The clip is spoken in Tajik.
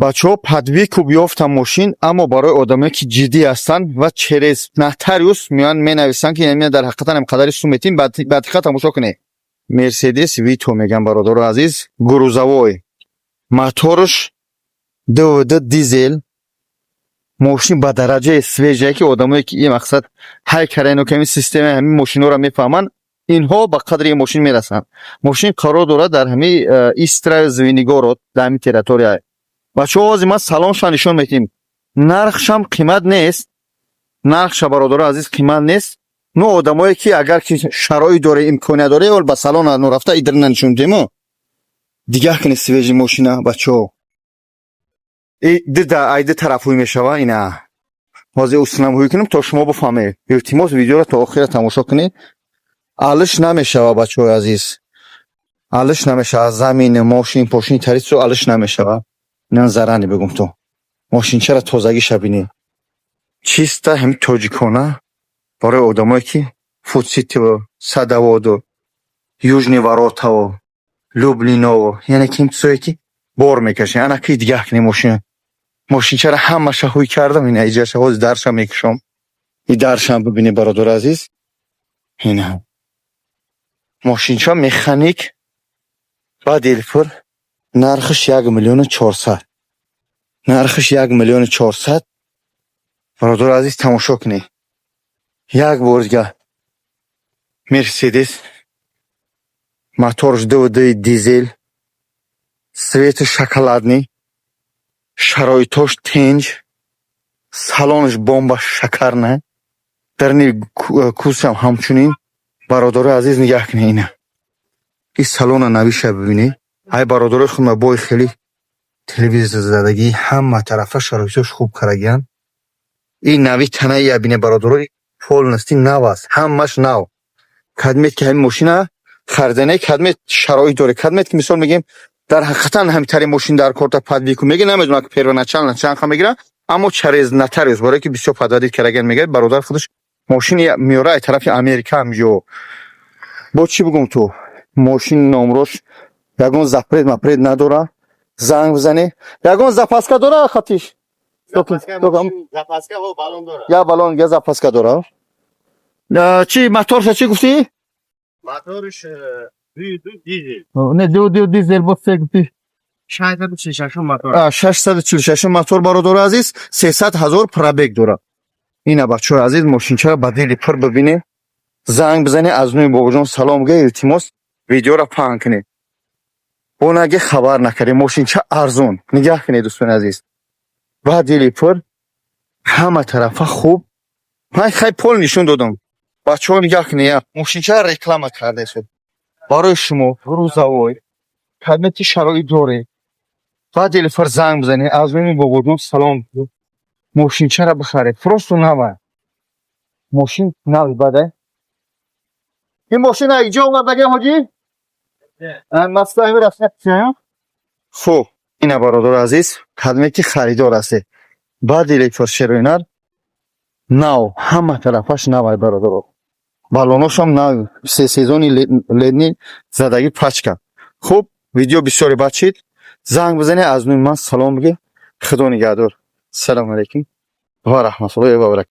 Бачаҳо, под выкуп ёфтам мошин, аммо барои одамое, ки ҷиддӣ ҳастанд ва через нотариус меоянд, менависанд, ки ин дар ҳақиқатан ҳам қадари сум метим. Ба диққат тамошо кунед. Мерседес Вито меган, бародаро азиз, грузовой, моторш 2.2 дизел. Мошин ба дараҷаи свежая, ки одамое, ки ин мақсад ҳай карайно, ки ҳамин системаи ҳамин мошинҳоро мефаҳманд, инҳо ба қадри ин мошин мерасанд. Мошин қарор дорад дар ҳамин Истра, Звенигород, дар ҳамин территория. Бачаҳо, ҳозир ман салонша нишон медиҳем. Нархшам қимат нест, нархша, бародаро азиз, қимат нест. Но одамое, ки агар ки шароит доре, имконият доре, ол ба салона норафта идрина нишон демо. Дигар кини свежий мошина, бачаҳо. Ди ай ду тараф ҳуй мешава. Ина ҳозир уснам, ҳуй кунем, то шумо бифаҳмед. Илтимос, видеоро то охира тамошо кунед. Алиш намешава, бачаҳои азиз, алиш намешава. Замин, мошин, пошини тарису алиш намешава. Инан зарани бигум, то мошинчара тозагиша бинед, чиста, ҳами тоҷикона. Барои одамое, ки Фудситиво, Садоводу, Южный воротаво, Люблиново, яъне ки ин чизое, ки бор мекашед. Ана ки дигар кунед, мошина, мошинчара ҳамаша ҳуй кардам. Ина иҷаша ҳозир дарша мекушом. И даршам бибинед, бародари азиз. Ина мошинча механик ба дилпур. Нархаш 1 400 000, нархаш 1 400 000. Бародари азиз, тамошо кунед як бор дигар. Мерседес, моторш 2.2 дизел, цвети шоколадный, шароитош тенҷ, салонаш бомба, шикарно, дарни кузовам ҳамчунин. Бародарои азиз, нигаҳ кунед, ина ин салона навиша бибинед. Ай бародарои худма, бой хеле телевизор задагӣ, ҳама тарафа шароитош хуб карагиянд. Ин нави танаи бине, бародарои, полностью нав аст, ҳамаш нав. Кадмет ки ҳамин мошина харидане, кадмет шароит доред, кадмет ки, мисол мегем, дар ҳақиқатан ҳамитари мошин дар корта под выкуп меги, намедонам, первоначально чанд ха мегира, аммо через нотариус, барое ки бисёр подводить карагиян. Мегӯяд, бародар худаш мошини меёра ай тарафи Америка ҳамҷо. Бо чӣ бигӯм, ту мошин номрош ягон запрет мапрет надора. Занг бизанӣ. Ягон запаска дора хатиш? Запаска ҳо, баллон дорад. Я баллон, я запаска дора. Чӣ моторша, чӣ гуфтӣ? Моторш 2.2 дизел. Не, 2.2 дизел, бо се гуфтӣ? 646 мотор. 646 мотор, бародари азиз, 300 000 пробег дорад. Ина, бачаҳои азиз, мошинчаро ба дили пур бибинед. Занг бизанед, аз нӯи Бобоҷон салом ге. Илтимос, видеоро паҳн кунед. Бо наге хабар накардем, мошинча арзон. Нигаҳ кунед, дӯстони азиз, ба дили пур, ҳама тарафа хуб. Ман хай пол нишон додам, бачаҳо. Нигаҳ кунед, я мошинча реклама кардесед барои шумо. Грузовой, кабинети шароит доред, ба дили пур занг бизанед, аз нӯи Бобоҷон салом, мошинчаро бихаред. Просто нава мошин, нави баде. Ин мошина иҷо омадаги, ҳоҷӣ? Москва рафта. Хуб, ина, бародари азиз, кадме ки харидор ҳастед, ба дили пур, шероинар нав, ҳама тарафаш навай, бародаро. Баллоношам нав, се сезони летний задагӣ, пачка. Хуб, видео бисёре бачид. Занг бизанед, аз нӯи ман салом бигӣ. Худо нигаҳдор. Салому алайкум ва раҳматуллоҳи ва баракатуҳ.